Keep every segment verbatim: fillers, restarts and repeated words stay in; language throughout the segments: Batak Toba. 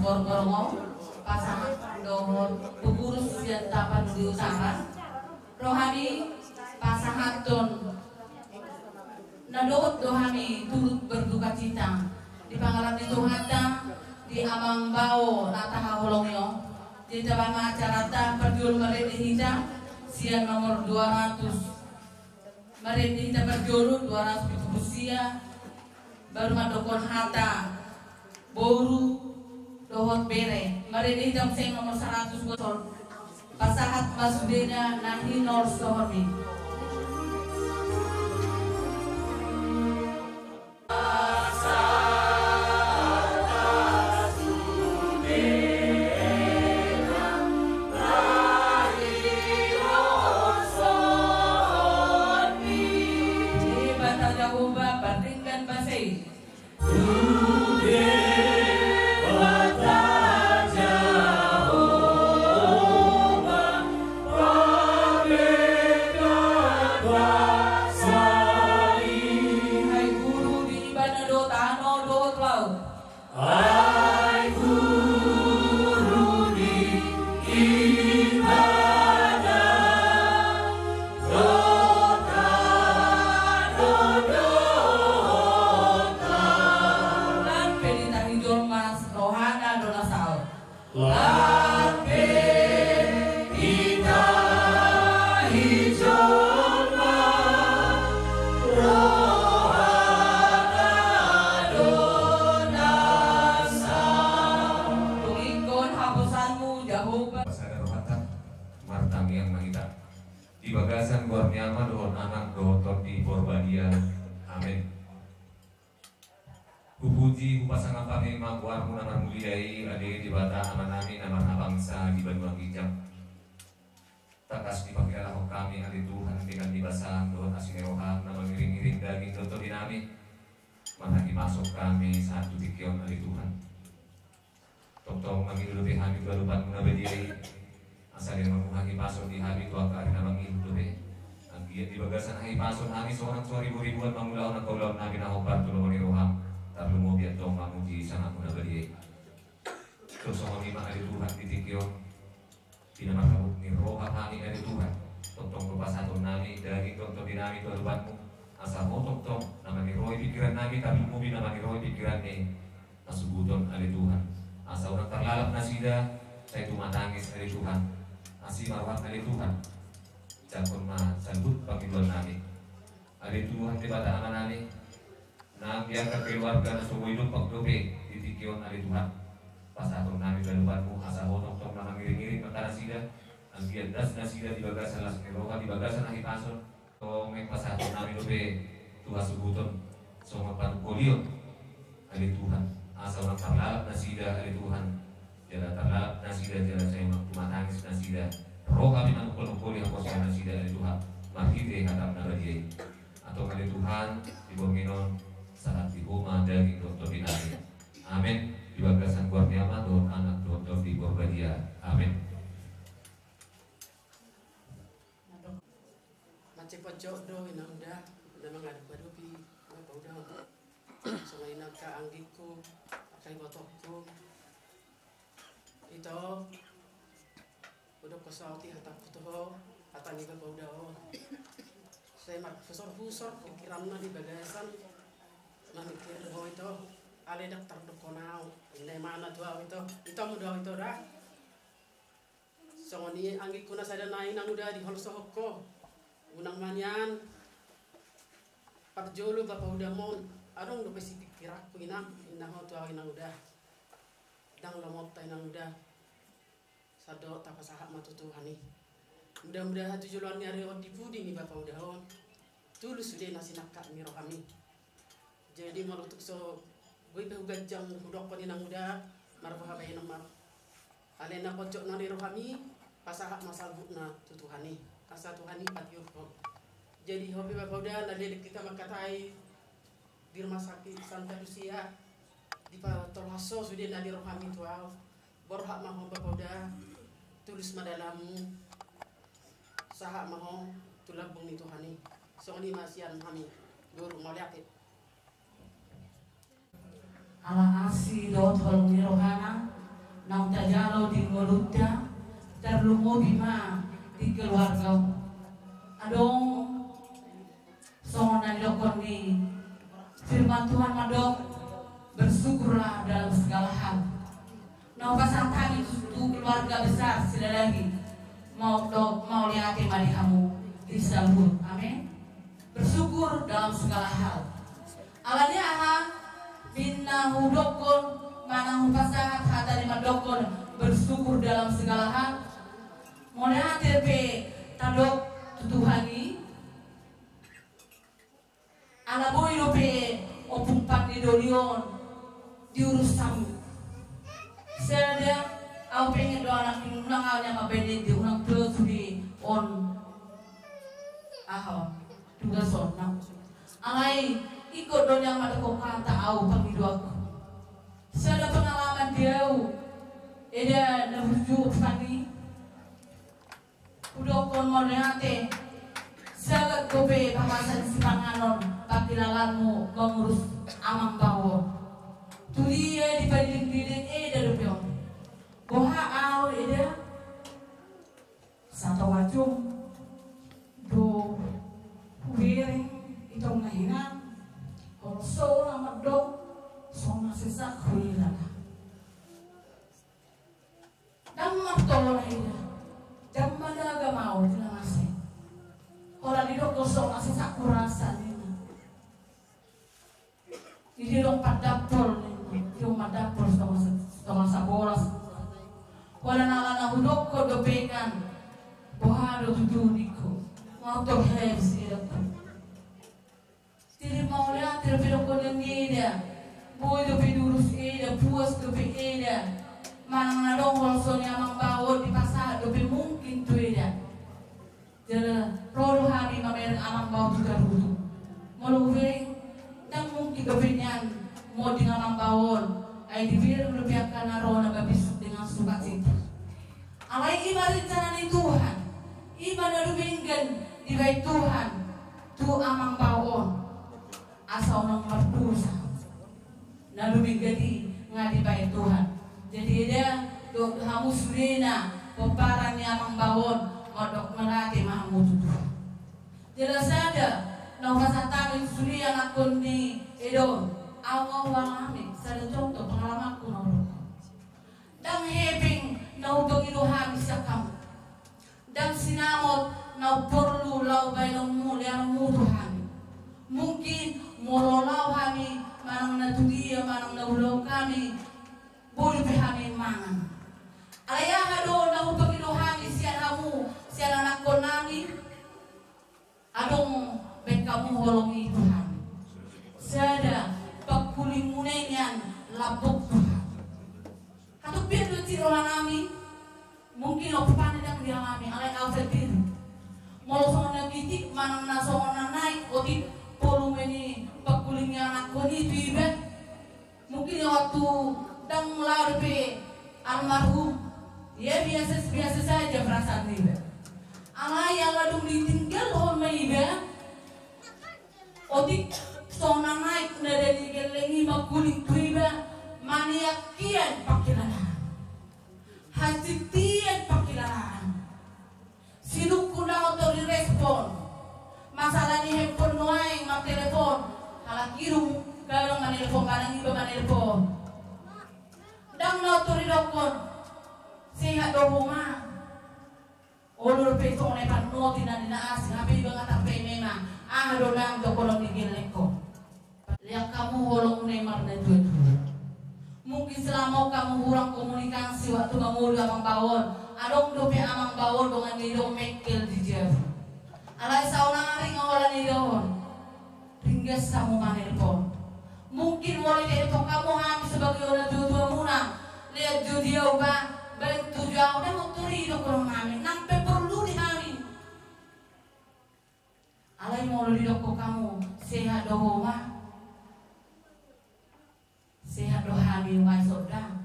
Gorgorong, pasahat dohot pengurus sian Tapanuli Utara, ro hami pasahathon na dohot do hami turut berduka cita di pangaran ni Tuhanta di amang bao na tahaholongi on. Di tabang acaranta parjolo marende hita sian nomor dua ratus. Marende hita parjolo dua ratus pitu pulu sia, baru mandokkon hata boru dohot bere. Marende hita muse nomor saratus dua. Pasahat ma sudena na hinorsohonmi. Debata Jahowa, pardenggan basa i. Ai guru di ibana do tano dohot laut. Ai guru di ibana do tano dohot laut. Lam pe ditahi jolma rohana do na saut. Lam pe ditahi jolma rohana do na saut. Tung ingkon haposanmu Jahowa. Pasada rohanta, martangiang ma hita. Di bagasan goar ni Ama dohot Anak dohot Tondi Porbadia. Amen. Hupuji, hupasangap hami ma goarmu na marmulia i, ale Debata Amanami na marhabangsa di banua ginjang. Tangkas dipangkilalahon hami, ale Tuhan, dengan di basa dohot asi ni roham na mangiringiring daging dohot tondinami. Marhahipason hami sahat tu tingki on, ale Tuhan. Tongtong mangido dope hami tu adopanmu na badia i, asa lehononmu hahipason di hami tu angka ari na mangihut dope. Anggiat di bagasan hahipason hami sonang so riburibuan mangulahon angka ulaonnami na hombar tu lomo ni roham, tarlumobi antong mamuji sangamu na badia i. Tung songon i ma ale Tuhan di tingki on. Di na marhabot ni roha hami, ale Tuhan, tongtong do pasahatonnami daging dohot tondinami tu adopanmu, asa Ho tongtong na maniroi pingkirannami, tarlumobi na maniroi pingkiran ni na suhuton, ale Tuhan, asa unang tarlalap nasida sai tumatangis, ale Tuhan. Asi ma roham, ale Tuhan, jangkon ma saluhut pangidoannami. Ale Tuhan Debata Amanami, nang di angka keluarga na so boi dompak dope di tingki on, ale Tuhan, pasahatonnami tu adopanmu, asa Ho tongtong na mangiringiring angka nasida, anggiat das nasida di bagasan las ni roha, di bagasan hahipason. Tong meng pasahatonnami dope tu hasuhuton songon panungkolion, ale Tuhan, asa unang tarlalap nasida, ale Tuhan. Jala tarlalap nasida, jala sai unang tumatangis nasida. Ro hami manungkol-nungkoli haposan nasida, ale Tuhan, marhite hatam na badia i. Antong, ale Tuhan, di borngin on, sahat di Ho ma daging dohot tondinami. Amen. Di bagasan goar ni Ama dohot Anak dohot Tondi Porbadia. Amen. Mansai pojok do inang uda na mangadopi-adopi bapa uda on. Songon i nang angka anggingku, angka ibotongku. Ito, hudok sahat i hatangku tu ho, hata ni bapa uda on. Sai marhusor-husor pingkiranna di bagasan mamingkiri ho ito. Alai ndang tardokkon au, inna imana tu au ito. Ito muse au ito da. Songon i anggingku na sada nai, inang uda, diholsohon ho. Unang ma nian parjolo bapa uda on, adong dope sipingkiranku inang, inna ho tu au inang uda. Ndang lomotta inang uda. Sandok tapasahat ma tu Tuhan i. Mudah-mudahan tu joloan ni ari on di pudi ni bapa uda on tulus sude na sinangkap ni rohami. Jadi molo tung so boi pe huganjang hudokkon inang uda, marboha baenon ma. Alai na pojok na ni rohami, pasahat ma saluhutna tu Tuhan i. Asa Tuhan i patiup ho. Jadi ho pe bapa uda, na leleng hita mangkatai di rumah sakit Santa Lucia, dipatolhas ho sude na ni rohami tu au. Borhat ma ho bapa uda, tulus ma dalanmu, sahat ma ho tu lambung ni Tuhan i. Songon i ma sian hami, boru, mauliate. Ala asi dohot holong ni rohana, Ngolunta, tarlumobi ma di keluarga. Adong songon na nidokkon ni firman Tuhan mandok, bersyukurlah dalam segala hal. Na hupasahat hami tu keluarga besar Silalahi, mau do mauliate ma di hamu di saluhut. Amin. Bersyukur dalam segala hal. Alani aha? Di na hudokkon manang hupasahat hata ni mandokkon bersyukur dalam segala hal. Mauliate pe tadok tu Tuhan i. Ala boi dope ompung pan ni doli on diurus hamu. Sada, au pengen do anak ni unang au na mambaen ende, unang tu sude on. Aha on? Tugas on na. Alai ingkon do nian mandokkon hata au pangidoanku. Sada pengalaman di au, eda na burju ompung pan i. Hudokkon mauliate, sagat dope bahasan sipanganon pangkilalaanmu mengurus amang bao on. Tu dia dipadidik-didik eda dope on. Boha au eda? Satonga jom do hubereng, itong na hinan, holso na mandok, songon na sesak huilala. Ndang martolon eda, ndang madaga ma au di na masa i. Holan didok do songon na sesak hurasa ninna. Didok pandapol ninna, didok mandapol songon sa-, songon sabolas. Holan ala na hudokkon dope kan, boha do tutu ningku, nga torhebs idakku. Jadi mauliate dope dokkon ni eda, boi dope diurus eda, puas dope eda. Manang na adong holso ni amang bao on dipasahat dope mungkin tu eda. Jala ro do hami mamereng amang bao tu garutu. Molo hubereng, ndang mungkin dope nian monding amang bao on. Ai dibereng dope angka na ro na mambisuk dengan sukacita. Alai i ma rencana ni Tuhan, i ma na dumenggan dibaen Tuhan tu amang bao on. Asa unang mardosa. Na dumenggan i nga dibaen Tuhan. Jadi eda, dohot hamu sudena pomparan ni amang bao on, mandok mauliate ma hamu tu Tuhan. Jala sada na hupasahat hami tu sude anakkon ni eda on, au nga hualami sada contoh pengalamanku na hudokkon. Ndang hepeng na hupangido hami sian hamu. Ndang sinamot na umporlu laho baenonmu, leanonmu tu hami. Mungkin molo laho hami manang na tu dia manang na ulaon hami, boi dope hami mangan. Alai aha do na hupangido hami sian hamu, sian anakkonnami? Adong baen hamu holong i tu hami. Sada, pangkulingmuna i nian lambok tu hami. Hatop biar do cik rohanami. Mungkin ompung pan i ndang dialami, alai au sandiri. Molo songon na gitik manang na songon na naek otik volume ni pangkuling ni anakkon i tu iba. Mungkin waktu ndang laho dope almarhum, ya biasa, biasa saja perasaan niba. Alai ala dung ditinggalhon ma iba, otik songon na naek nada ni gelleng i mangkuling tu iba, maniak hian pangkilalaan. Hansit hian pangkilalaan. Sinungkun ndang oto di respon. Masalah ni handphone nuaeng martelepon. Halak i dung kadang manelepon, kadang iba manelepon. Ndang na oto didokkon sehat do ho ma. Olo dope songon na i panoti na di na asing, hape iba nga tarpeme ma. Aha do nang dokonon ni gellengkon. Lean hamu holongmuna i marnatuatua. Mungkin selama on hamu hurang komunikasi waktu mangolu amang bao on. Adong dope amang bao on dongan ni dong mengkel di jabu. Alai saonari nga holan i dohon. Ringgas hamu manelpon. Mungkin molo ditelepon hamu hami sebagai natuatuamuna. Lean jo di au ba, bantu jo au, ndang oto ri dokonon hami. Nang pe porlu di hami. Alai molo didokkon hamu, sehat do ho ma. Sehat do hami, uai sonda.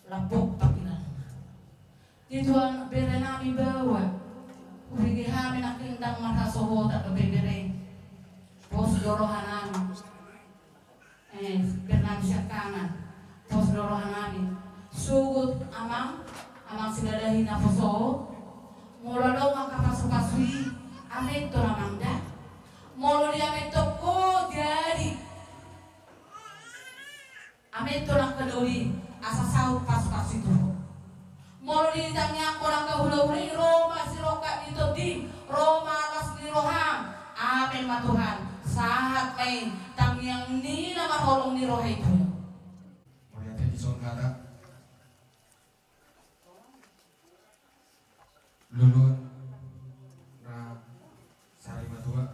Lambok pangkilalaan. Di tuan bere nami baoa. Hubege hami nangkin ndang marhasohotan dope bere. Pos do roha nami. Eh, bere nami siangkangan. Pos do roha nami. Sogot amang. Amang Silalahi Naposo, molo adong angka pasupasu i, amentona amang da. Molo diamentonna ho, jadi amentona angka doli, asa saut pasupasu i tu ho. Molo ditangiangkon angka hulahula i, ro ma sirongkap ni tondi, ro ma las ni roham. Amen ma Tuhan. Sahat ma i tangiang ni na marholong ni roha i tu ho. Mauliate, dison hata. Luluan na sari matua.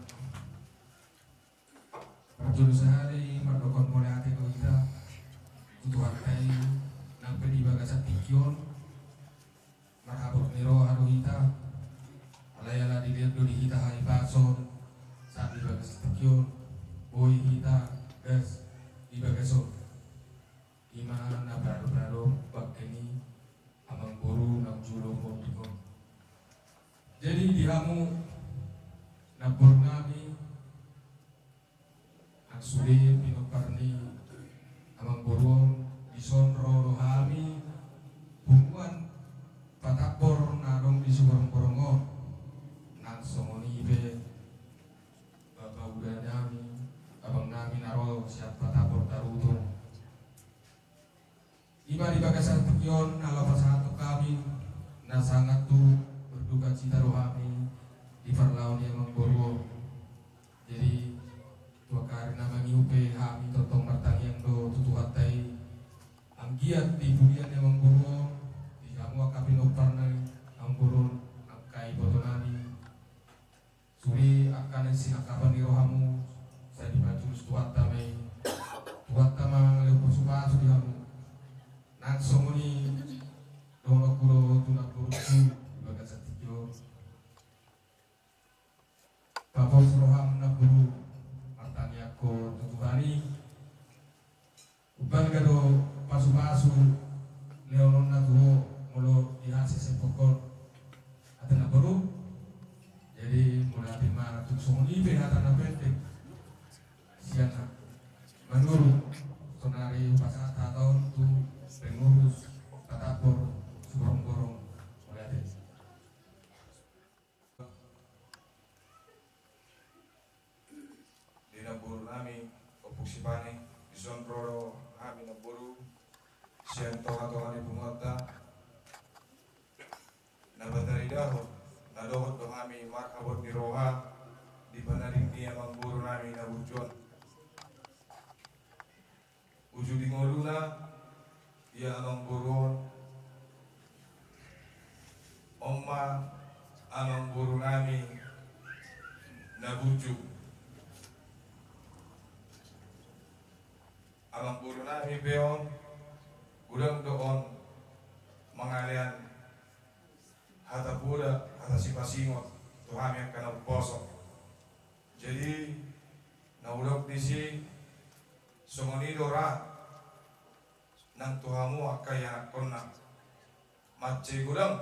Parjolo sahali mandokkon mauliate do hita tu Tuhanta i, nang pe di bagasan tingki on marhabot ni roha do hita. Alai ala dilehon do di hita hahipason sahat di bagasan tingki on, boi hita gas di bagasan on. I ma na pado-pado bangke ni amangboru naung jolo monding on. Jadi di hamu namboru nami, nang sude pinompar ni amangboru on, dison ro do hami punguan Patambor na adong di Siborongborong on. Nang songon i pe bapa uda nami, abang nami na ro sian Patambor Tarutung. I ma di bagasan tingki on na laho pasahathon hami, na sangat tu berduka cita do hami di parlaho ni amangboru on. Jadi tu angka ari na mangihut pe hami tongtong martangiang do tu Tuhanta i, anggiat di pudian ni amangboru on, di hamu angka pinomparna amangboru on, angka iboto nami. Sude angka na sinangkapan ni rohamu, sai dipajulus Tuhanta ma i. Tuhanta ma na lehon pasupasu di hamu. Nang songon i dohononku do tu namboru di bagasan tingki on. Papos roham namboru, martangiangkon tu Tuhan i. Balga do pasupasu lehononna tu ho molo di hasesepon on. Ate namboru. Jadi mauliate ma, tung songon i pe hata na pendek sian na manurut, sonari pasahat hata on tu pengurus Patambor Siborongborong. Mauliate. Di namboru nami Ompung Sipane, dison ro do hami namboru sian tonga-tonga ni punguanta. Na pataridahon na dohot do hami marhabot ni roha di panading ni amangboru nami na burju on. Uju di ngoluna ia amangboru on. On ma amangboru nami na burju. Amangboru nami pe on, godang do on mangalean hata poda, hata sipasingot tu hami angka na umposo. Jadi na hudok disi, songon i do ra nang tu hamu angka ianakkonna. Mansai godang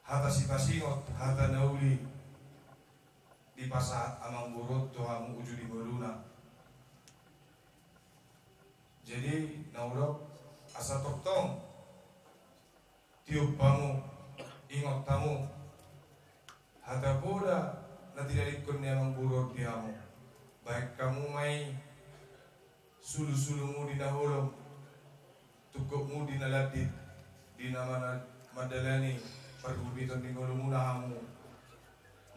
hata sipasingot, hata na uli dipasahat amangboru on tu hamu uju di ngoluna. Jadi na hudok, asa tongtong tiop hamu, ingot hamu hata poda na tinadingkon ni amangboru on di hamu. Baen hamu ma i sulusulumudi na holom, tungkotmudi na landit, di na mana-, mandalani pargulmiton ni ngolumuna hamu,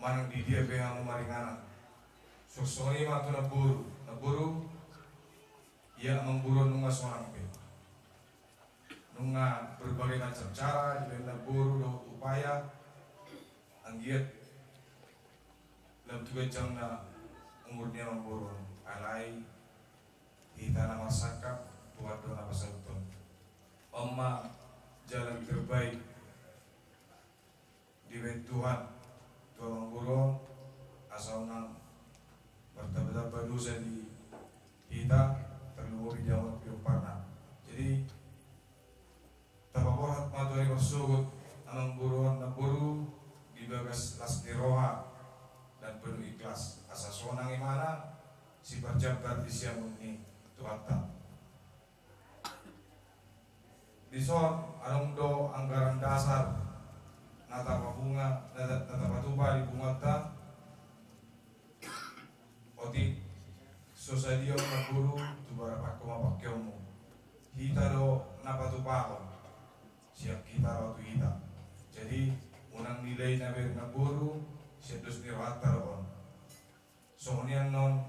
manang di dia pe hamu maringanan. Suang songon i ma tu namboru. Namboru, ia amangboru on nunga sonang be. Nunga berbagai macam cara dibaen namboru dohot upaya, anggiat lam tu ganjangna umur ni amangboru on. Alai hita na marsangkap, Tuhan do na pasauthon. On ma jalan terbaik dibaen Tuhan tu amangboru on, asa unang martambatamba dosa di hita, tarlumobi di hamu pinomparna. Jadi tapaborhat ma tu ari marsogot amangboru on namboru di bagas las ni roha dan penuh ikhlas, asa sonang imana siparjambar di siamun ni Tuhanta. Dison adong do anggaran dasar na tapapungu, na, na tapatupa di punguanta. Otik, so sadia on namboru, tu bara pangke ma pangkeonmu. Hita do na patupahon, sian hita ro tu hita. Jadi, unang nilai na bere namboru sian dos ni rohanta do on. Songon i annon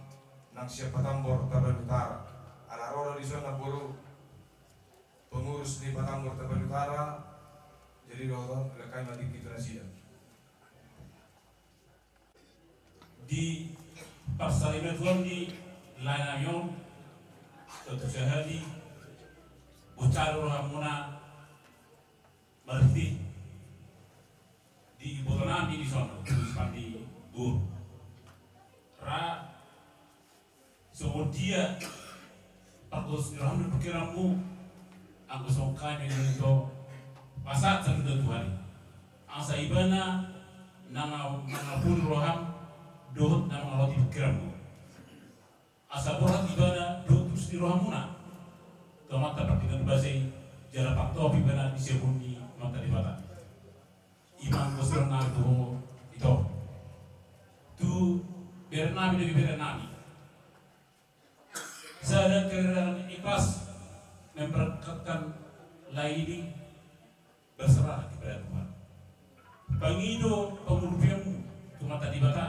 nang sian Patambor Tabalu Utara. Ala ro do dison namboru pengurus ni Patambor Tabalu Utara, jadi dohot on, lehon hami ma tingki tu nasida. Di parsaripeon ni lae nami on, tontu sahali, boca do rohamuna marhite di ibotonami dison, tu Sipandi Boru. Ra songon dia pargogos ni roham dohot pingkiranmu, anggo songon hami do ito pasahat saluhutna tu Tuhan i. Asa Ibana na mangapuli roham dohot na mangaroti pingkiranmu. Asa borhat Ibana dohot tulus ni rohamuna tu Amanta Pardenggan Basa i, jala pangtopi Ibana di siamun ni Amanta Debata. I ma anggo siroha nami tu ho, ito. Tu bere nami, dohot bere nami. Sada kerelaan ikhlas memberangkatkan lae ini berserah kepada Tuhan. Pangido pangurupianmu tu Amanta Debata,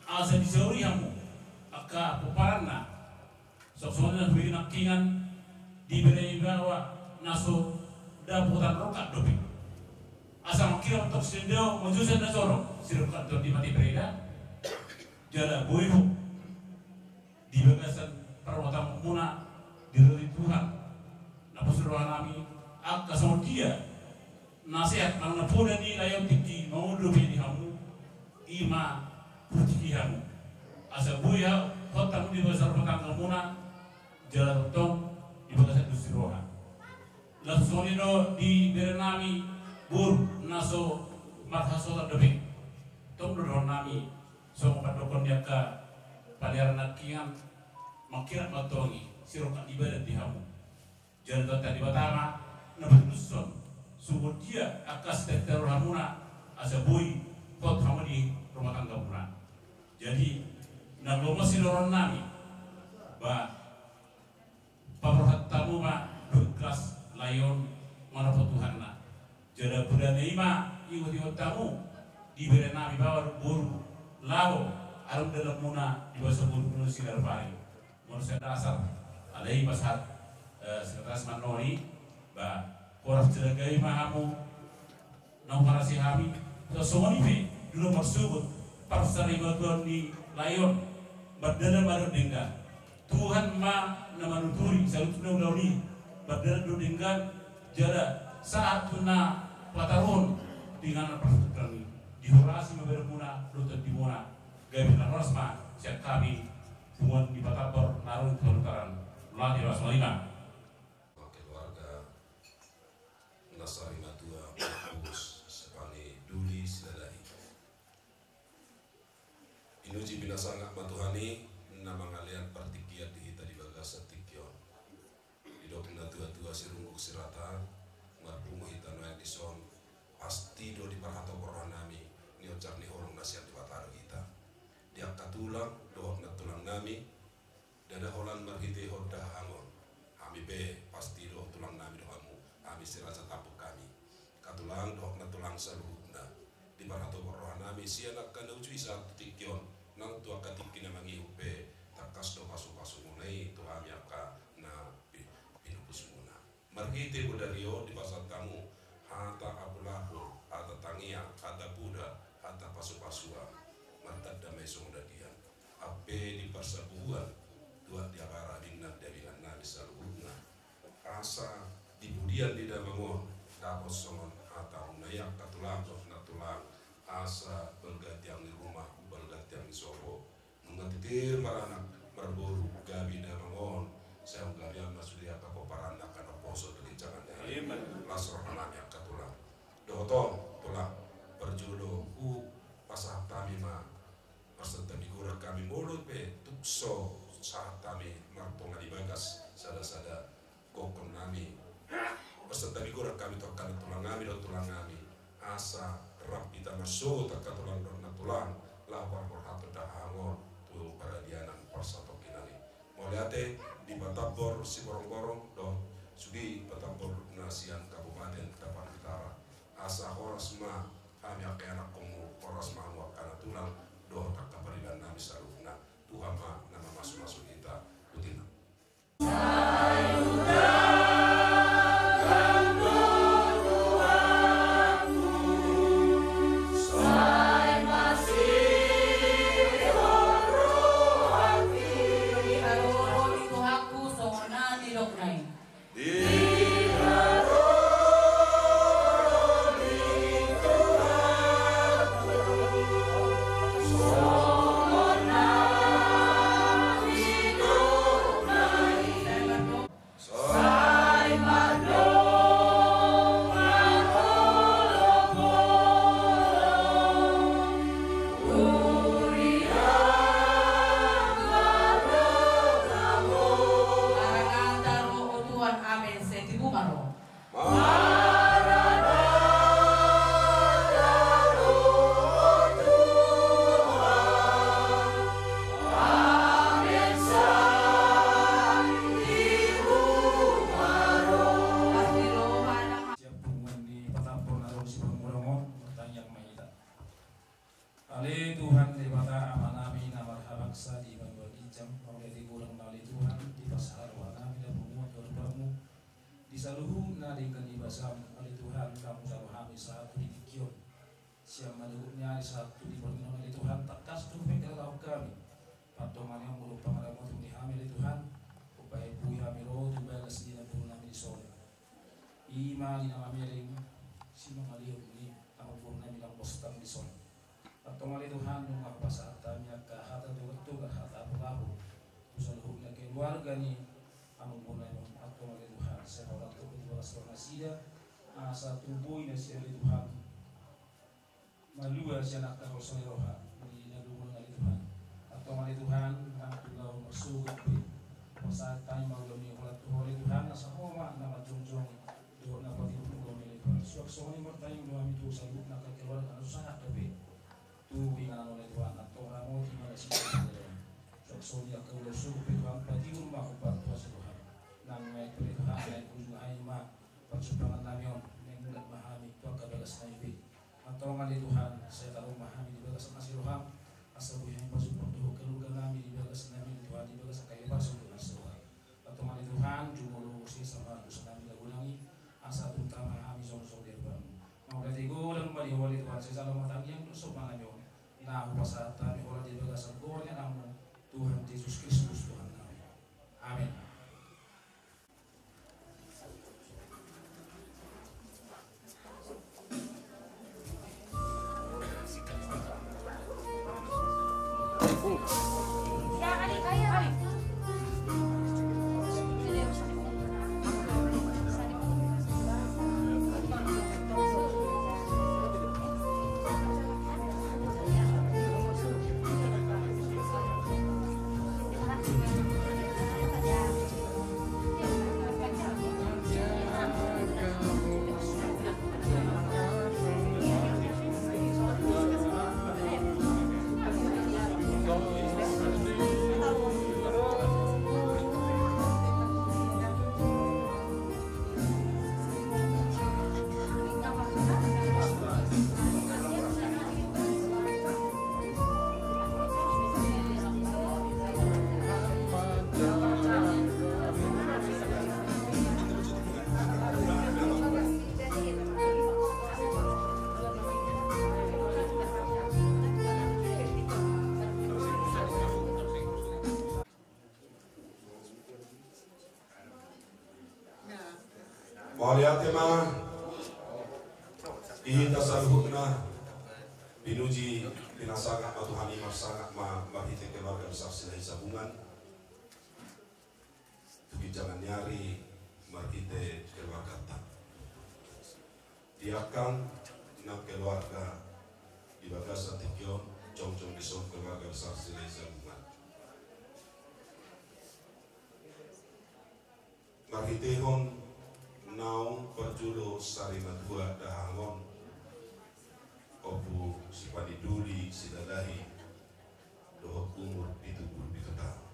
asa disauri hamu angka pomparanna, songon na huida nangkiningan, di bere i baoa na so dapotan rongkap dope. Asa mangkirap tong sian dao, manjou sian na jorok, sirongkap tong di mata ni bereda. Jala boi ho di bagasan parrumatanggaonmuna, diridai Tuhan. Na pos roha nami, angka songon dia na sehat manang na poda ni lae on tingki mangolu dope di hamu, i ma hutingki hamu. Asa boi hot hamu di bagasan rumah tanggamuna, jala tongtong di bagasan dos ni roha. Laos songon i do di bere nami Boru na so marhasohotan dope. Tong do dohonon nami, songon pandohan ni angka paniaran nangkiningan, mangkirap ma tong i, sirongkap ni badan di hamu. Jala Tuhanta Debata ma na patulushon songon dia angka sitahita rohamuna, asa boi hot hamu di rumah tanggamuna. Jadi, na lomo sidohonon nami, ba, paborhat hamu ma dohot ikhlas lae on manopot Tuhanna. Jala poda na i ma ihuthon hamu di bere nami baoa dohot boru, laho adong dalanmuna di bagasan boru Gunung Sinarpari. Manusia dasar, alai pasahat, eh, sekretaris mannoni, ba, horas jala gabe ma hamu na huparasi hami. Songon i pe, dung marsogot parsaripeon ni lae on, mardalan ma dohot denggan. Tuhan ma na manuturi saluhutna ulaon i, mardalan dohot denggan, jala sahat tu na pataruhon di inganan parsaripeon i. Dihorasi ma badanmuna dohot tondimuna. Gabe na horas ma sian hami punguan ni Patambor na ro di Tabalu Utara. Mauliate, songon i ma. Keluarga na sarimatua Markus Sipandi Duli Silalahi. Inuji pinasangap ma Tuhan i na mangalean partingkian di hita di bagasan tingki on. Didok natuatua, sirungguk sirata, marpungu hita nuaeng dison, pasti do diparhatopot roha nami niojar ni holong na sian Debata do hita. Di angka tulang dohot nantulang nami, ndada holan marhite ho da hamu on. Hami pe pasti do tulang nami do hamu, hami siraja tampuk hami. Angka tulang dohot nantulang saluhutna, diparhatopot roha nami sian angka na uju i sahat tu tingki on, nang tu angka tingki na mangihut pe, tangkas do pasupasumuna i tu hami angka na pi-, pinupusmuna. Marhite bodari on dipasahat hamu hata apulapul, hata tangiang, hata poda, hata pasupasuan. Martanda ma i songon dadian. Ampe di parsabuhuan, tuat di abara, di inna, di abingan nami saluhutna. Asa di pudian di damang on dapot songon hatamuna i angka tulang dohot nantulang, asa balga tiang ni ruma, balga tiang ni sopo. Nunga titir maranak marboru gabe damang on, sai gabe ma sude angka pomparanna, angka na poso tu ginjang ni ari. Amin. Las roha nami angka tulang. Dohot on, tulang, parjolo hupasahat hami ma, marsantabi goar hami molo pe tung so sahat hami martonga di bagas sadasada gokhon nami. Santabi godang hami tu angka nantulang nami dohot tulang nami, asa rap hita marsogot angka tulang dohot nantulang, laho parborhathon dahahang on tu paradianan parsatongkinan i. Mauliate. Di patambor Siborongborong dohot sude patambor na sian Kabupaten Tapanuli Utara, asa horas ma hami angka ianakhonmu, horas ma hamu angka nantulang dohot angka pariban nami saluhutna. Tuhan ma na mamasumasu hita. Botima. Maranatha, ro ho Tuhan. Amen. Sai tibu ma ro. Maranatha, ro ho Tuhan. Amen. Sai tibu ma ro. Siap punguan ni patambor na ro Siborongborong on, martangiang ma hita. Ale Tuhan Debata Amanami na marhabangsa di banua ginjang, mauliate godang ma ale Tuhan, dipasahat rohanami na punguan tu adopanmu di saluhutna denggan ni basamu. Ale Tuhan, naung hujalo hami sahat tu tingki on. Sian manogot ni ari sahat tu tingki on ale Tuhan, tangkas tu pe hela hami. Pandohan ni hamu dohot pangaramoti ni hami ale Tuhan, umbahen boi hami ro tu bagas ni namboru nami dison. I ma di na mamereng simangalehon ni amangboru nami Lambostang dison. Antong ale Tuhan, nunga hupasahat hami angka hata togar-togar, hata apul-apul tu saluhutna keluarga ni amangboru nami on. Antong ale Tuhan, sai paulak tu bagas roha nasida, asa tung boi nasida ale Tuhan malua sian angka holso ni roha ni na dumenggan ale Tuhan. Antong ale Tuhan, nang tu laho marsogot pe, pasahat hami ma ulaon ni holan tu Ho ale Tuhan, asa Ho ma na manjongjongi dohot na patimbul ulaon ni ale Tuhan. Suang songon i martangiang do hami tu saluhutna angka keluarga na so sahat dope tu inganan on ale Tuhan. Antong ramoti ma nasida. Suang songon i angka ulaon sogot pe Tuhan, patimbul ma hombar tu asi roham. Nang naeng pe ale Tuhan, naeng ujung hami ma parsumpangan nami on, naeng mulak ma hami tu angka bagas nami pe. Antong ale Tuhan, sai taruhon ma hami di bagas asi roham, asa boi hami pasupport dohot keluarga nami di bagas nami ale Tuhan, di bagas angka ibadah dohot asi roham. Antong ale Tuhan, jumolo sesa ma dosa nami na godang i, asa tung tama hami songon songon di adopanmu. Mauliate godang ma di Ho ale Tuhan, sai jalo ma tangiang dohot sombah nami on, na hupasahat hami holan di bagasan goar ni Anakmu, Tuhan Jesus Kristus Tuhan nami. Amen. Mauliate ma di hita saluhutna. Pinuji, pinasangap ma Tuhan i, marsangap ma marhite keluarga besar Silahisabungan tu ginjangan ni ari marhite keluarganta. Di angka nang keluarga di bagasan tingki on, jongjong dison keluarga besar Silahisabungan. Marhitehon naung Parjolo sari matua dahahang on, Ompu Sipaninduli Silalahi, dohot umur pitu pulu pitu taon.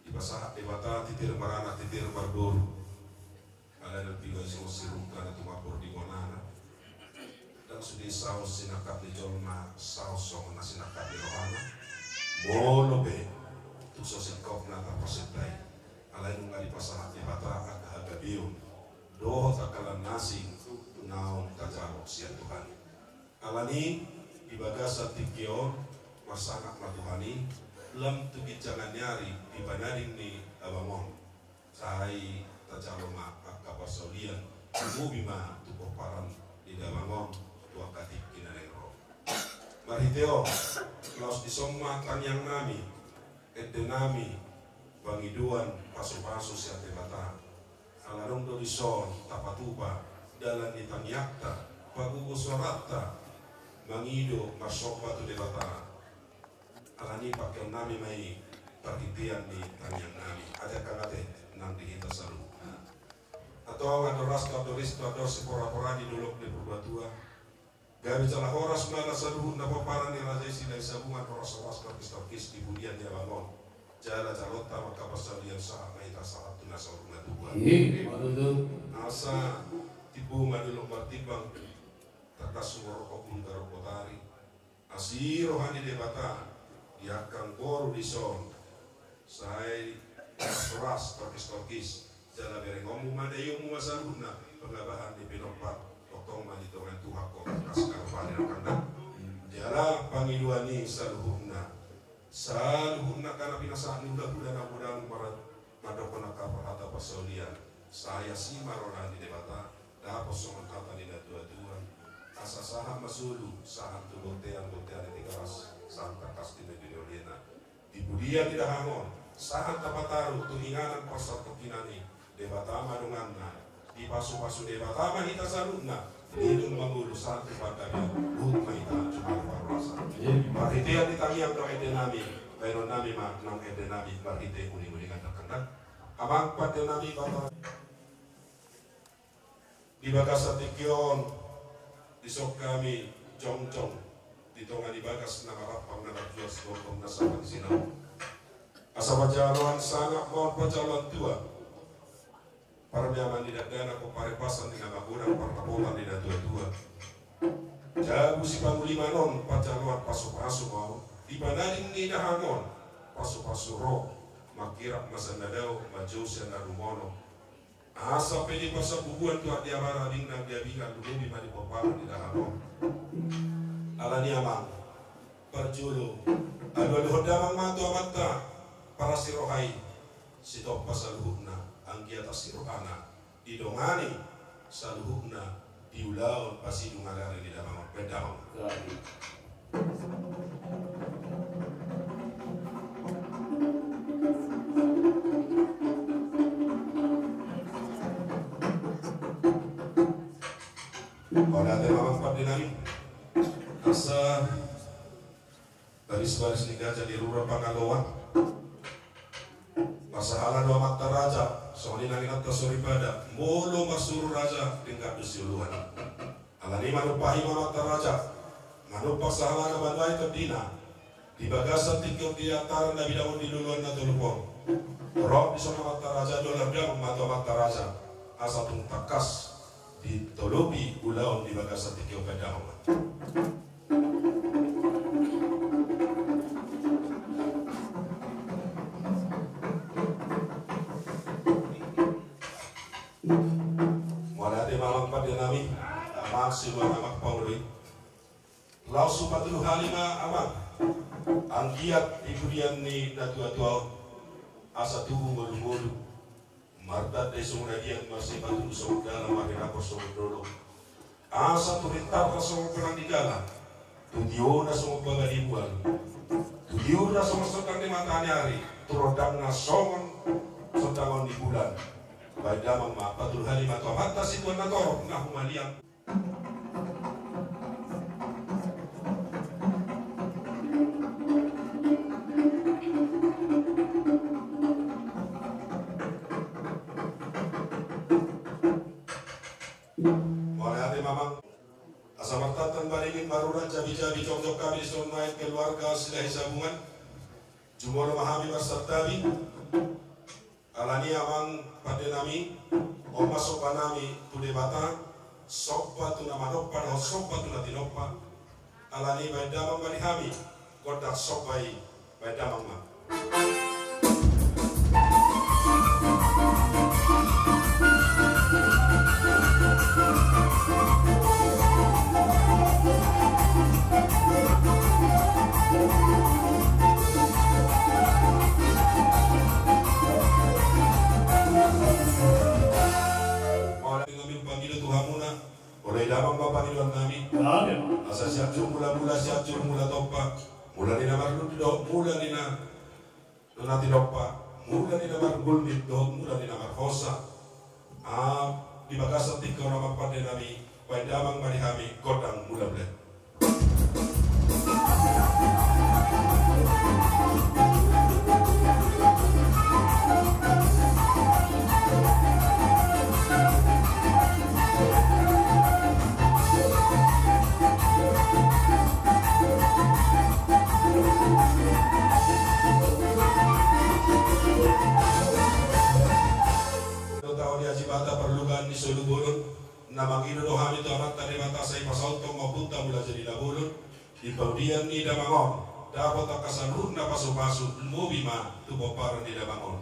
Dipasahat Debata titir maranak titir marboru. Alai nang piga songon sirungka na tumambur di bonana. Ndang sude saus sinangkap ni jolma, saus songon na sinangkap ni rohana. Molo pe tung so singkopna tarpasinta i, alai nunga dipasahat Debata angka hagabeon dohot angka na asing naung tajalo sian Tuhan i. Alani i, di bagasan tingki on, marsangap ma Tuhan i, lam tu ginjangan ni ari di panading ni abang on. Sai tajalo ma angka parsaulian, lumobi ma tu pomparan ni damang on, tu angka tingki na naeng ro. Marhite on, laos dison ma tangiang nami, ende nami, pangidoan pasupasu sian Debata. Ala adong do dison tapatupa dalan ni tangiangta, pagogo suaranta, mangido marsomba tu Debata. Alani i, pakeon nami ma i parhitean ni tangiang nami. Ate angka ate nang di hita saluhutna. Antong andor asto, andor isto, andor siporapora di dolok ni Purbatua. Gabe jala horas ma na saluhutna pomparan ni raja i Silahisabungan, horas-horas torkis-torkis di pudian ni abang on. Jala jaloonta ma angka parsaulian, sahat ma hita sahat tu na saur matua. I ma tutu. Asa timbo ma dolok martimbang, tangkas sumorop ombun garuk botari. Asi roha ni Debata di angka boru dison. Sai horas-horas torkis-torkis, jala berengonmu ma, daionmu ma saluhutna, pangabahan ni pinompar, tongtong ma di tonga ni Tuhan ho, tangkas gabe pari rangkangna. Jala pangidoan i saluhutna, saluhutna angka na pinasahat ni hulahula na godang mar-, mandokkon angka parhata parsaulian. Sai asi ma roha ni Debata, dapot songon hata ni natuatua. Asa sahat ma solu, sahat tu bontean, bontean ni Tigaras, sahat tangkas di na binoiona. Di pudian ni dahahang on, sahat tapataru tu inganan parsatongkinan i, Debata ma donganna. Dipasupasu Debata ma hita saluhutna. Di dung mangolu sahat tu panggabean, luhut ma hita jumolo parhorasan. Marhitean ni tangiang do ende nami, baenon nami ma nang ende nami marhite uninguningan. Dakdanak, amang pande nami, bapa. Di bagasan tingki on, dison hami jongjong di tonga ni bagas na marampang na marjual sigomgom na sapan sinau. Asa pajaloan sangap ma on, pajaloan tua. Parmeaman ni dakdanak, pomparan ni pasu ni na magodang, pardapotan ni natuatua. Jabu sipanguliman on, pajaloan pasupasu ma on. Di panading ni dahahang on, pasupasu ro, mangkirap ma sian na dao, manjou sian na rumono. Asa pe di pasabubuan tu angka di abara, abing nang di abingan, lumobi ma di pomparan ni dahahang on. Alani i amang, parjolo, alualuhon damang ma tu Amanta parasi roha i, sitompa saluhutna, anggiat asi rohana, didongani saluhutna, di ulaon pasidung ari-ari ni damang on. Baen damang. Mauliate ma amang pande nami. Asa baris-baris ni gaja di rura Pangaloan. Marsahala do amanta raja, songon i nang inanta soripada, molo marsuru raja, denggan do sioloan. Alani i manumpahi ma amanta raja, manumpak sahalana manuai tondina, di bagasan tingki on, di antaran na bidang on, di loloan na tolu on. Ro dison amanta raja, dohot damang ma tu amanta raja, asa tung tangkas ditolopi ulaon di bagasan tingki on. Baen damang ma. Mauliate ma amang pande nami, amang siluan, amang pangoli. Laos hupatolu hali ma amang, anggiat di pudian ni natuatua on, asa tubu ngolungolu. Martanda i songon na dian, marsipatudu songon dalan, marhinaphon songon dolok. Asa tu rintarna songon pelang ni gala, tu tiona songon baba ni bulan, tu tiurna songon sondang ni mataniari, tu rondangna songon sondangon ni bulan. Baen damang ma, patolu hali ma tu amanta situan na torop na humaliang. Mauliate ma amang. Asa martantan maringan marurat jabi-jabi jongjong hami di son nuaeng keluarga Silahisabungan. Jumolo ma hami marsantabi. Alani amang pande nami, on ma somba nami tu Debata, somba tu na manompa dohot somba tu na tinompa. Alani baen damang ma di hami gondang somba i, baen damang ma. Mauliate ma hami pangido tu hamuna. Molo i damang ma pangidoan nami. Asa sian jumula-mula, sian jumula tompa. Mula ni na marlundu dohot mula ni na na tinompa, mula ni na margulmit dohot mula ni na marhosa. Ah, di bagasan tingki on amang pande nami, baen damang ma di hami gondang mula-mula. Taon ni Ajibata parlugaan ni solu bolon, na mangido do hami tu Amanta Debata sai pasauthon ma ompunta Mula Jadi Na Bolon, di paudian ni damang on, dapot angka saluhutna pasu-pasu, lumobi ma tu pomparan ni damang on.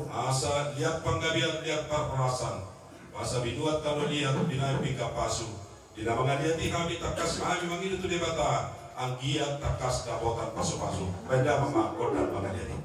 Asa liat panggabean, liat parhorasan, asa binuat tano liat, binahen pinggan pasu. Di na mangaliat i hami tangkas ma hami mangido tu Debata, anggiat tangkas dapotan pasu-pasu. Baen damang ma gondang mangaliat i.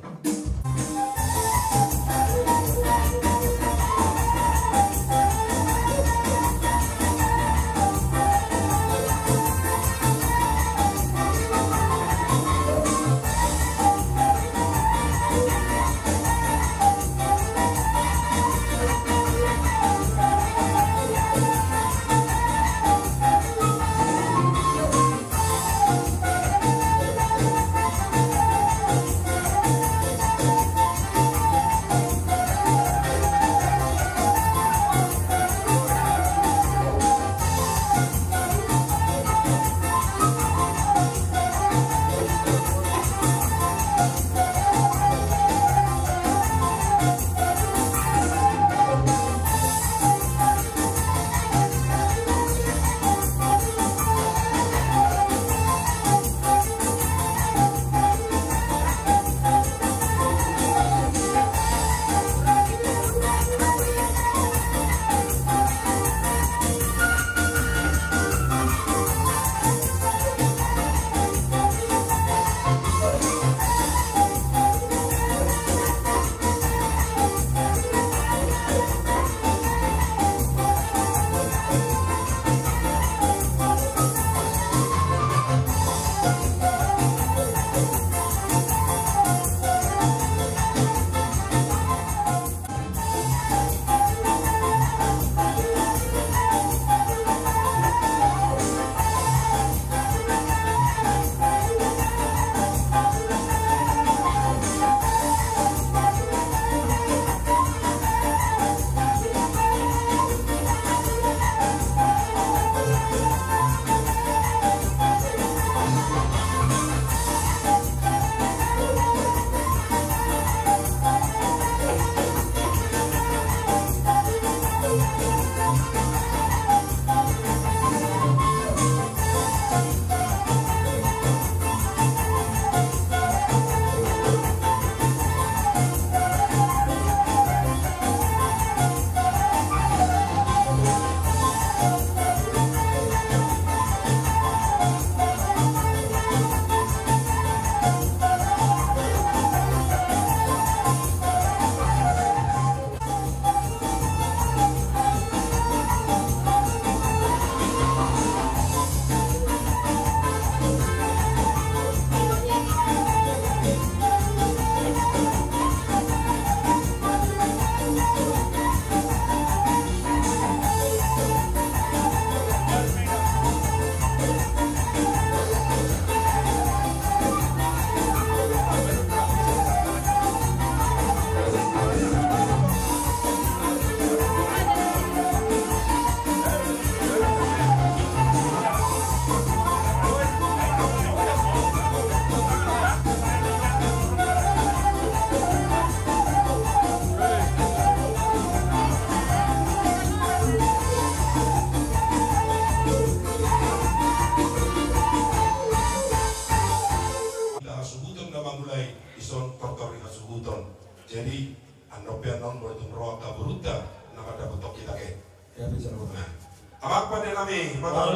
Amang pande nami, mata.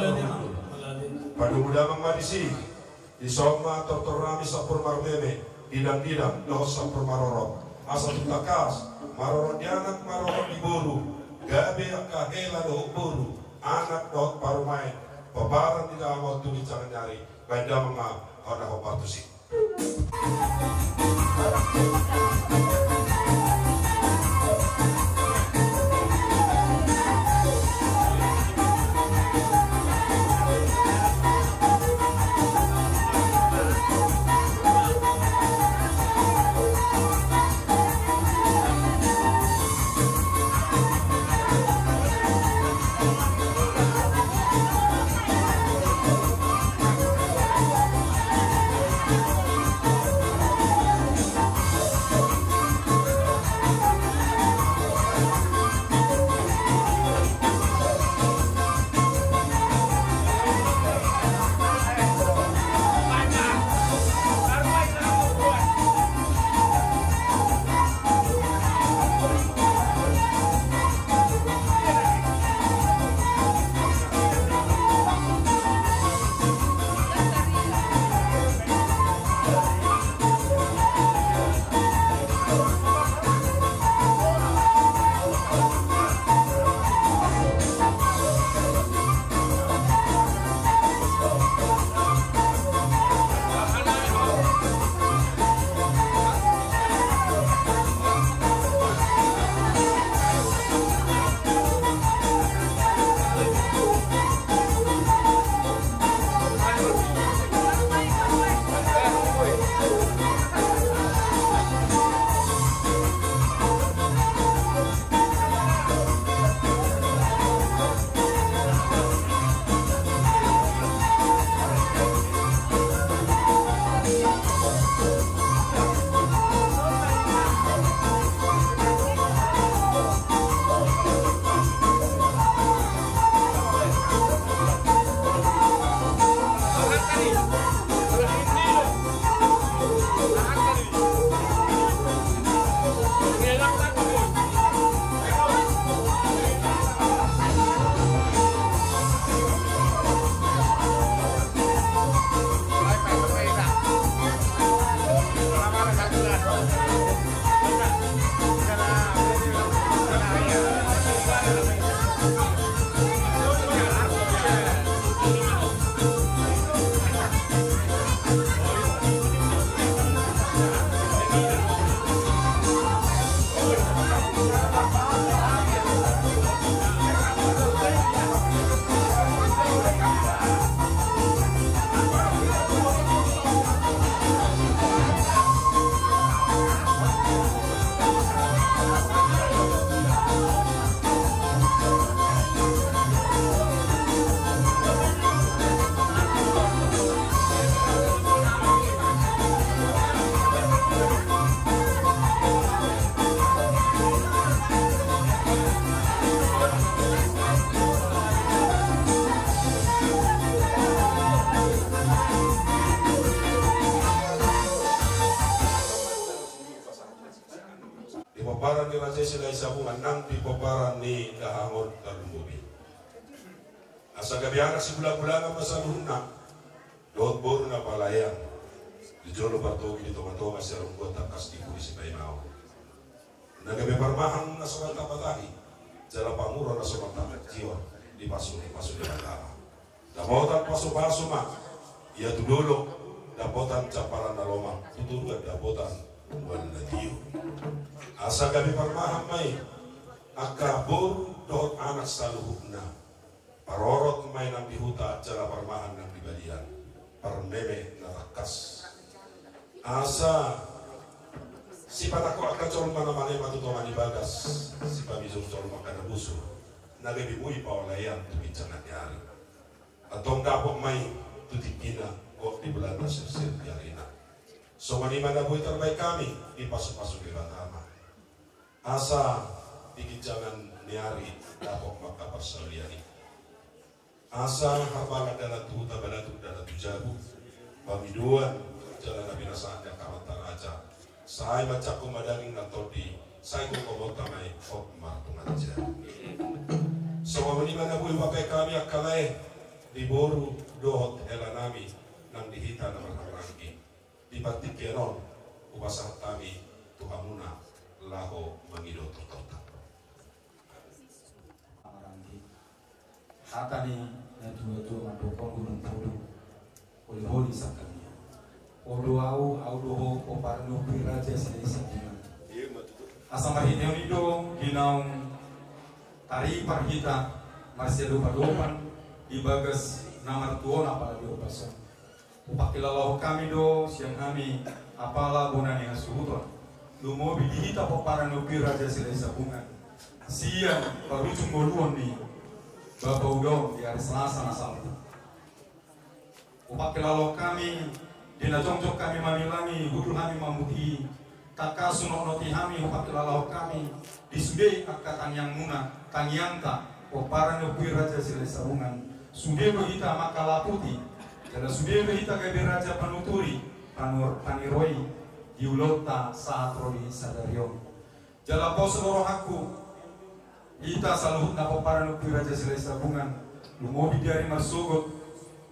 Padomu damang ma disi. Dison ma tortor nami sampur marmeme, didang-didang dohot sampur marorot. Asa tung tangkas marorot di anak, marorot di boru, gabe angka hela dohot boru, anak dohot parumaen, pomparan di damang tu ginjang ni ari. Baen damang ma hona hombar tusi. Di pomparan ni Raja Silahisabungan nang di pomparan ni Dahangon Tarlumobi. Asa gabe anak sibulangbulangan ma saluhutna, dohot boru na palaean, di jolo partogi di tongatonga siaronggoan tangkas di pudi sipaimaon. Na gabe parmahan na so mantap matahi, jala panguro na so mantap jio, dipasupasu Debata ma. Dapotan pasupasu ma ia tu dolok, dapotan jampalan na lomak, tu toruan dapotan mual na tio. Asa gabe parmahan ma i angka boru dohot anak saluhutna. Parorot ma i nang di huta jala parmahan nang di balian, parmeme na tangkas. Asa sipatangko angka jolma na malema tu tonga ni bagas, sipamijur jolma angka na busur, na gabe boi paolean tu ginjang ni ari. Antong dapot ma i tu tinggina, gok di bulan na sirsir di arina. Songon i ma na boi tarbahen hami, dipasupasu Debata ma. Asa di ginjang ni ari dapot ma angka parsaulian i. Asa harbalak dalan tu huta, balatuk dalan tu jabu, pangidoan jala na binasaan ni angka amanta raja. Sai manjangkon ma daging nang tondi, sai gokhononta ma i hot marpungan jabu. Songon Ima na boi hupabaen hami angka lae di boru dohot hela nami nang di hita na marhahamaranggi. Di partingkian on hupasahat hami tu hamuna laho mangido tortorta. Hata ni natuatua mandok, Gunung Podu, holiholi sangkaniang. Ho do ahu, ahu do ho, pomparan ni Ompu i Raja Silahisabungan. Asa marhitehon i do di naung taripa hita marsiadopadopan di bagas na martuona apala di ombas on. Hupangkilalahon hami do sian hami apala bona ni hasuhuton, lumobi di hita pomparan ni Ompu i Raja Silahisabungan, sian parujung ngoluon ni bapa uda on di ari Selasa na salpu. Hupangkilalahon hami di na jongjong hami mamilangi, hundul hami mamutihi, tangkas hunotnoti hami, hupangkilalahon hami di sude angka tangiangmuna, tangiangta pomparan ni Ompu i Raja Silahisabungan. Sude do hita mangkalaputi, jala sude do hita gabe raja panuturi, panur-, paniroi di ulaonta sahat ro di sadari on. Jala poso do rohangku, hita saluhutna pomparan ni Ompu i Raja Silahisabungan, lumobi di ari marsogot,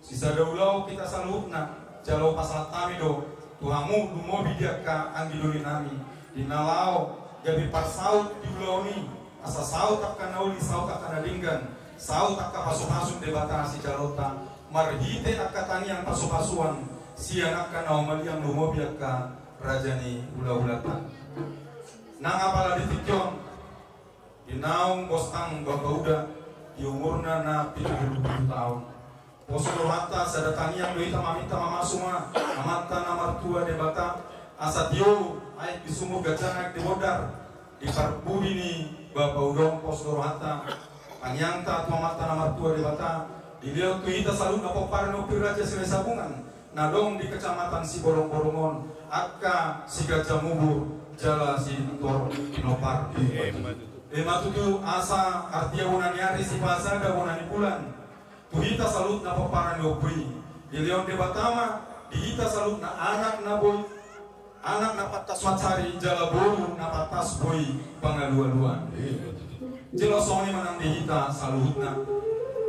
sisada ulaon hita saluhutna. Jala hupasahat hami do tu hamu, lumobi di angka anggi doli nami, di na laho gabe parsaut di ulaon i, asa saut angka na uli, saut angka na denggan, saut angka pasupasu ni Debata sijaloonta marhite angka tangiang pasupasuan sian angka na humaliang, lumobi angka raja ni hulahulanta. Nang apala di tingki on, di naung gostang bapa uda di umurna na pitu pulu pitu taon, poso do rohanta, sada tangiang do hita maminta, mamasu ma Amanta na martua Debata, asa tio aek di sumur, ganjang aek di bondar, di parpudi ni bapa uda on. Poso do rohanta, tangiangta tu Amanta na martua Debata, dilehon tu hita saluhutna pomparan ni Ompu i Raja Silahisabungan na adong di Kecamatan Siborongborong on, angka si Ganjang Ubur jala si Tor Pinompar. Ima tutu. Asa artia bona ni ari, sipasada bona ni bulan tu hita saluhutna pomparan ni Ompu i. Dilehon Debata ma di hita saluhutna anak na boi, anak na pantas mansari, jala boru na pantas boi pangalualuan. Jala songon i ma nang di hita saluhutna,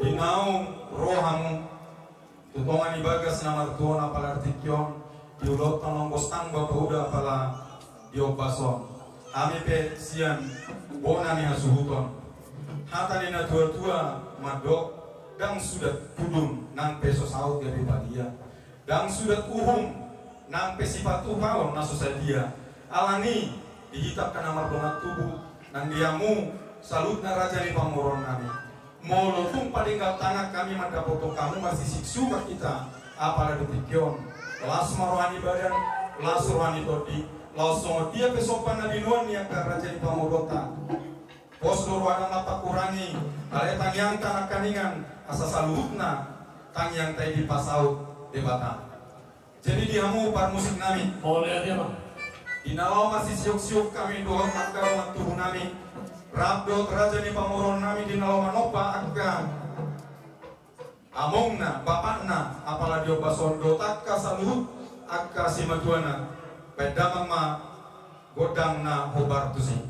di naung ro hamu tu tonga ni bagas na martuona apala di tingki on, di ulaonta naung gostang bapa uda apala di ombas on. Hami pe sian bona ni hasuhuton, hata ni natuatua mandok, ndang sudat tudun nang pe so saut gabe padia. Ndang sudat uhum nang pe sipatupaon na so sadia. Alani i, di hita angka na mardongan tubu, nang di hamu saluhutna raja ni pamoruon nami, molo tung padenggal tangan hami mandapothon hamu, marsisik suka hita apala di tingki on, las ma roha ni badan, las roha ni tondi, laos songon dia pe somba na binoan ni angka raja ni pamoruonta. Pos do rohana mangkurangi, alai tangiangta nangkaningan, asa saluhutna tangiangta i dipasaut Debata. Jadi di hamu parmusik nami, mauliate ma. Di na laho marsisiuksiuk hami dohot angka dongan tubu nami, rap dohot raja ni pamoruon nami, di na laho manomba angka amongna, bapakna, apala di ombas on dohot angka saluhut angka simatuana, baen damang ma gondang na hombar tusi.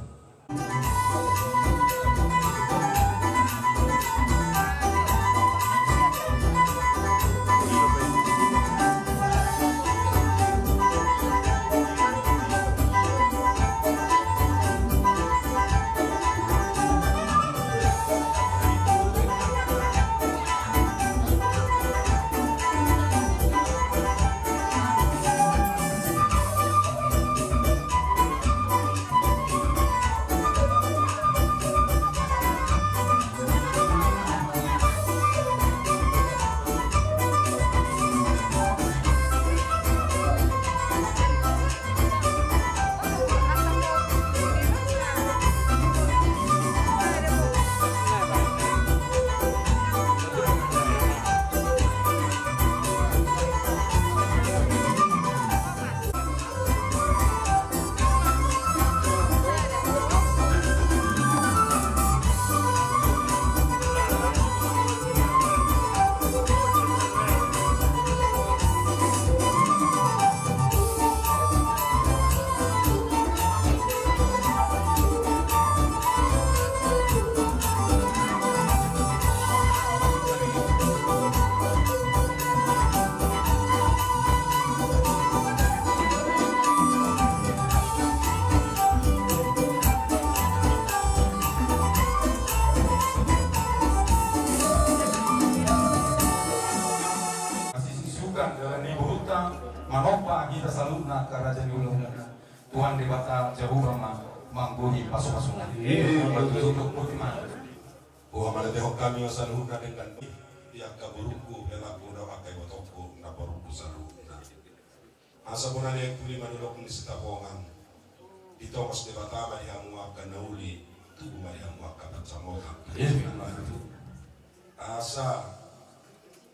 Jahowa ma manggohi pasupasuna. Ima tutu. Boha ma dihatahon hami ma saluhutna denggan i, di angka borungku, helangku dohot angka ibotongku, namborungku saluhutna. Asa bona ni aek puli ma dolok ni Sitapongan. Ditongos Debata ma di hamu angka na uli, tubu ma di hamu angka pansamotan. Ima tutu. Asa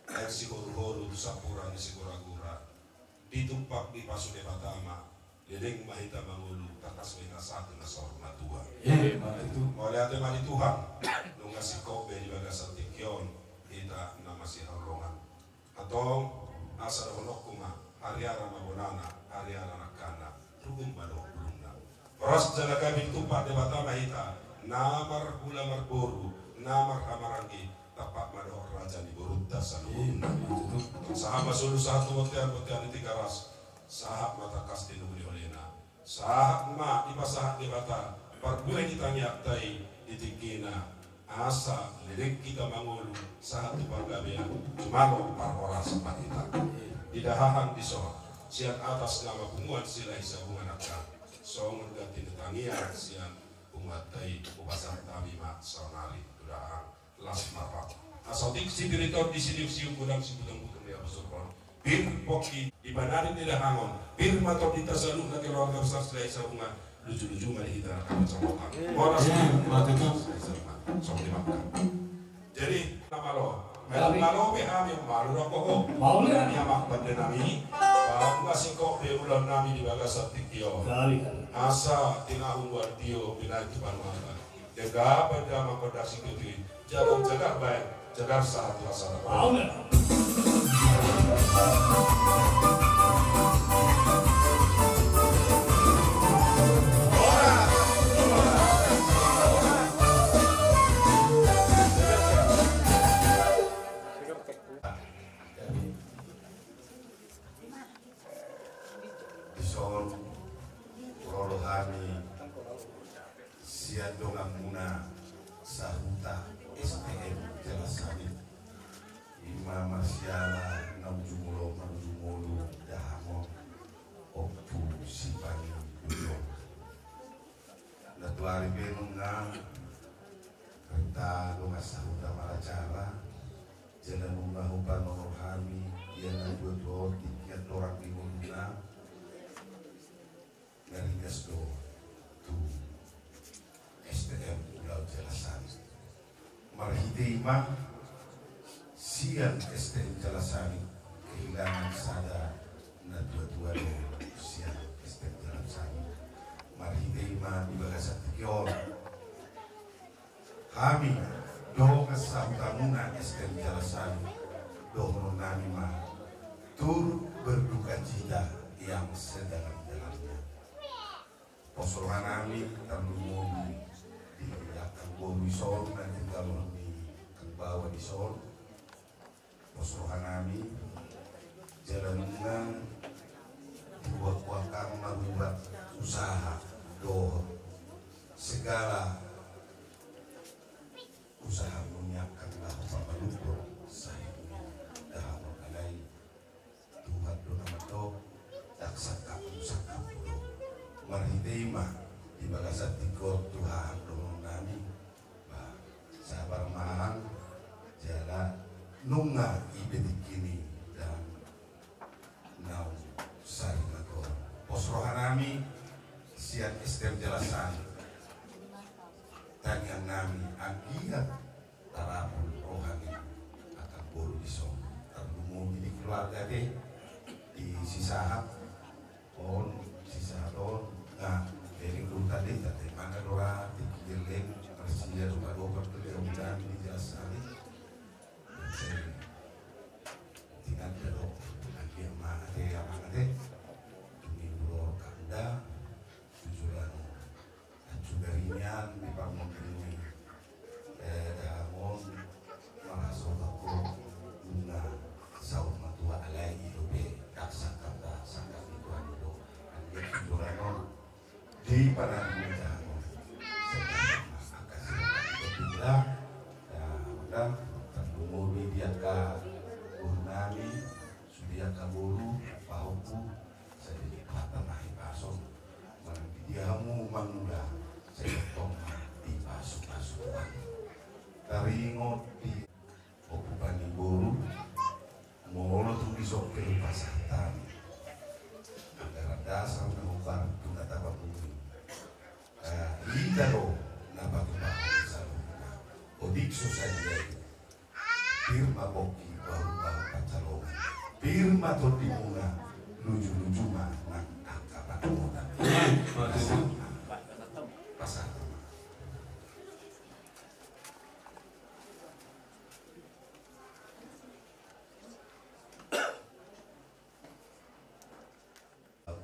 aek sihoruhoru tu sampurna ni siguragura. Ditumpak dipasu Debata ma, leleng ma hita mangolu, tangkas ma hita sahat tu na saur matua. Ima tutu. Mauliate ma di Tuhan, nunga singkop be di bagasan tingki on hita na masihaholongan. Antong, asa dohononku ma, hariara ma bonana, hariara nangkanna, rugum ma dohot bulungna. Horas jala gabe ditumpak Debata ma hita, na marhula marboru, na marhahamaranggi, tampak ma dohot raja ni borunta saluhutna. Ima tutu. Sahat ma solu sahat tu bontean, bontean ni Tigaras, sahat ma tangkas di na uli holena. Sahat ma dipasahat Debata parbue ni tangiangta i di tingkina, asa leleng hita mangolu sahat tu panggabean, jumalo parhorasan ma hita. Di dahahang dison, sian atas nama punguan Silahisabungan angka, songon ganti ni tangiang sian punguanta i, hupasahat hami ma saonari tu dahahang. Las ma. Asa otik sipiriton di siniup-siup, godang sibutang-butang di aposol on. Pir pongki di banari ni dahahang on. Pir ma tondinta saluhutna keluarga besar Silahisabungan. Luju-luju ma di hita na pansamotan. Horas. Ima tutu. Songon i ma. Jadi, na malo. Malo be hami, malo do ho. Malo be. Ni amang pande nami. Ba nunga singkop be ulaon nami di bagasan tingki on. Asa tinahumbuan tio binahen tu panuatan. Denggan, denggan ma gondang situtu. Jagar, jagar baen, jagar sahat tu hasana. Amen. Dison, ro do hami sian donganmuna sahuta S T M Jalasamit. Ima marsiala na uju molo, na uju molo dahahang on, Ompu Sipani Ujo. Na tuari pe nunga renta dongan sahuta maracara, jala nunga hupanortor hami ia na dua-dua on tingki andorang di ngoluna. Na ringgas do tu S T M Ulaon Jalasamit. Marhite i ma sian S T M Jalasamit kehilangan sada na tua-tua do sian S T M Jalasamit. Marhite i ma di bagasan tingki on. Hami, dongan sahutamuna S T M Jalasamit, dohonon nami ma, turut berduka cita yang sedalam-dalamnya. Pos roha nami tarlumobi di angka boru dison, na tinggalhon ni angka baoa dison. Pos roha nami, jala nunga dibuat-buat hamu marhite usaha dohot segala usaha muna angka laho pamalumhon sahit ni dahahang on, alai Tuhan do na mandok, ndang sangkapmu sangkapku do. Marhite i ma di bagasan tingki on tu hahang dohonon nami. Ba, sabar ma hahang, jala nunga i be tingki ni dahahang naung sari mago. Pos roha nami sian S T M Jalasamit. Tangiang nami anggiat tarapul roha ni angka boru dison, tarlumobi di keluarga ate, di si Sahat on, si Sahat on, na, leleng do tadi, tadi mana do ra, tingki leleng, marsilia do padopan tu dia udan di Jalasamit. Tinganta do, anggiat ma ate, amang ate, tumimbo do kanda, tujuan. Anju gari nian di parmonding ni, eh, dahahang on, marhasohotan tu nunga saur matua, alai i dope, ndang sangkap, ndang sangkap ni Tuhan i do. Anggiat tu joloan on, di panari ni dahahang on, sangkap ma angka sirang. Betul dah. Dah, dah, tarlumobi di angka boru nami, sude angka boru, pahompu, sadari hata na hipas on, manang di Di hamu mangula, sai tong ma dipasupasu Tuhan. Taringot di Ompu Paniboru, molo tung dison pe hupasahat hami anggaran dasar na hombar tu na tapabuni. Eh, hita do na patupahon saluhutna. Otik so sadia i. Pir ma pongki bahulbahul pansalongan. Pir ma tondimuna, lujuluju ma nang angka pangomoan. Pasahat ma. Pasahat ma.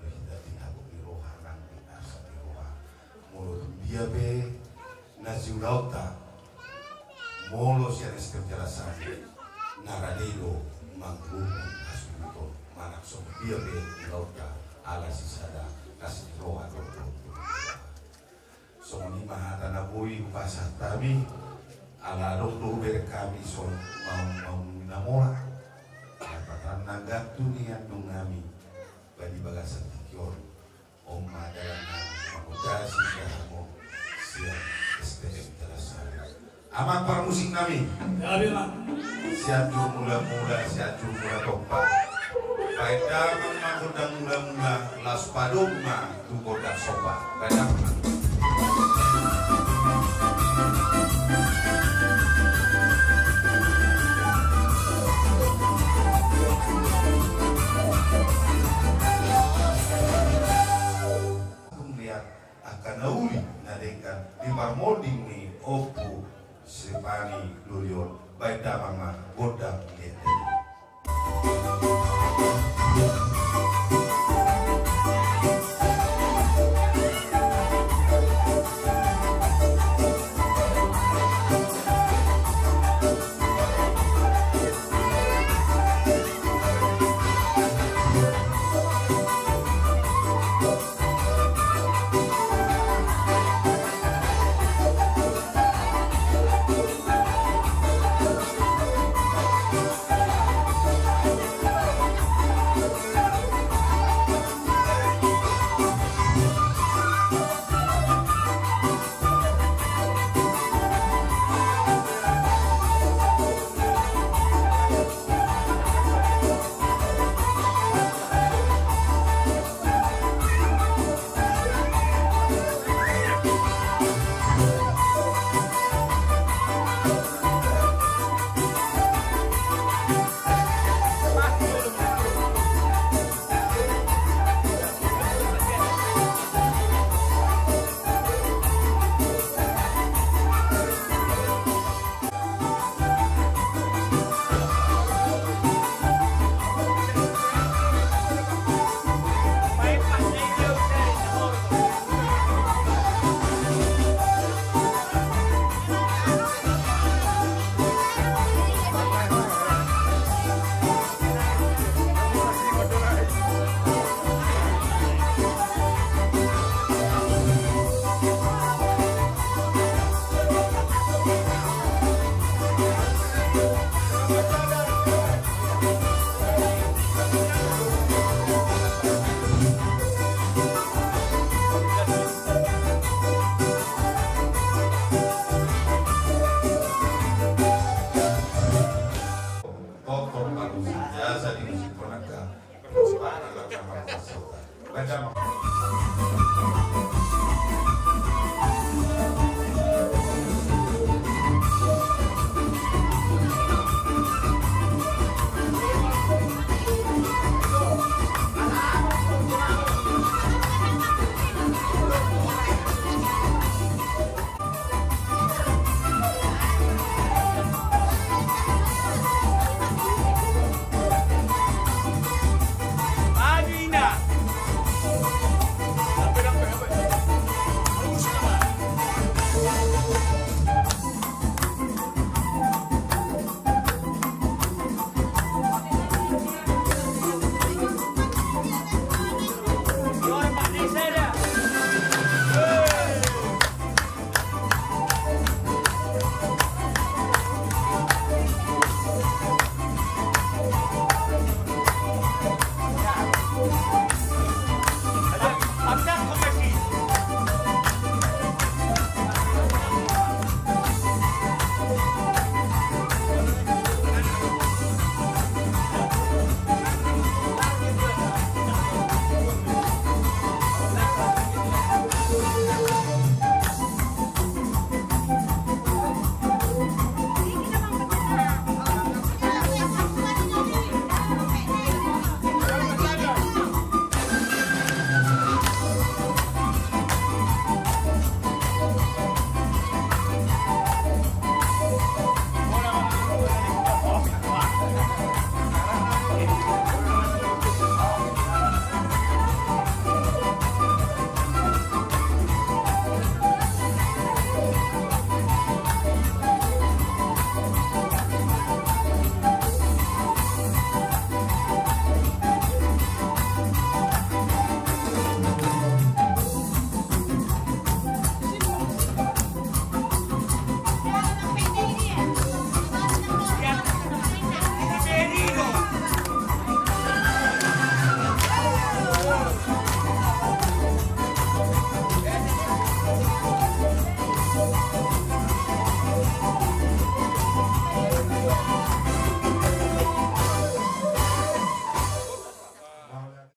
Hita di habot ni roha nang di asa ni roha. Molo tung dia pe na siulaonta, molo sian S T M Jalasan, na rade do manggohi hasuhuton manang songon dia pe ulaonta, ala sisada las ni roha do. Songon i ma hata na boi hupasahat hami, ala adong do hubereng hami songon mamun-mamun na mora. Ala patanna gantung ni andung nami, ba di bagasan tingki on, on ma dalan nami mangondasi dahamon sian S T M Jalasan. Amang parmusik nami. Sianjur Mulamula, Sianjur Mulatompa. Baen damang ma gondang mulamula, laos padomu ma tu gondang somba. Baen damang ma. Tung liat angka na uli na denggan di parmonding ni Ompu Stefani Lolion, baen damang ma gondang liat. Toktor parusi jasa di musik penegak. Terus pakai rekaman pasota. Baca.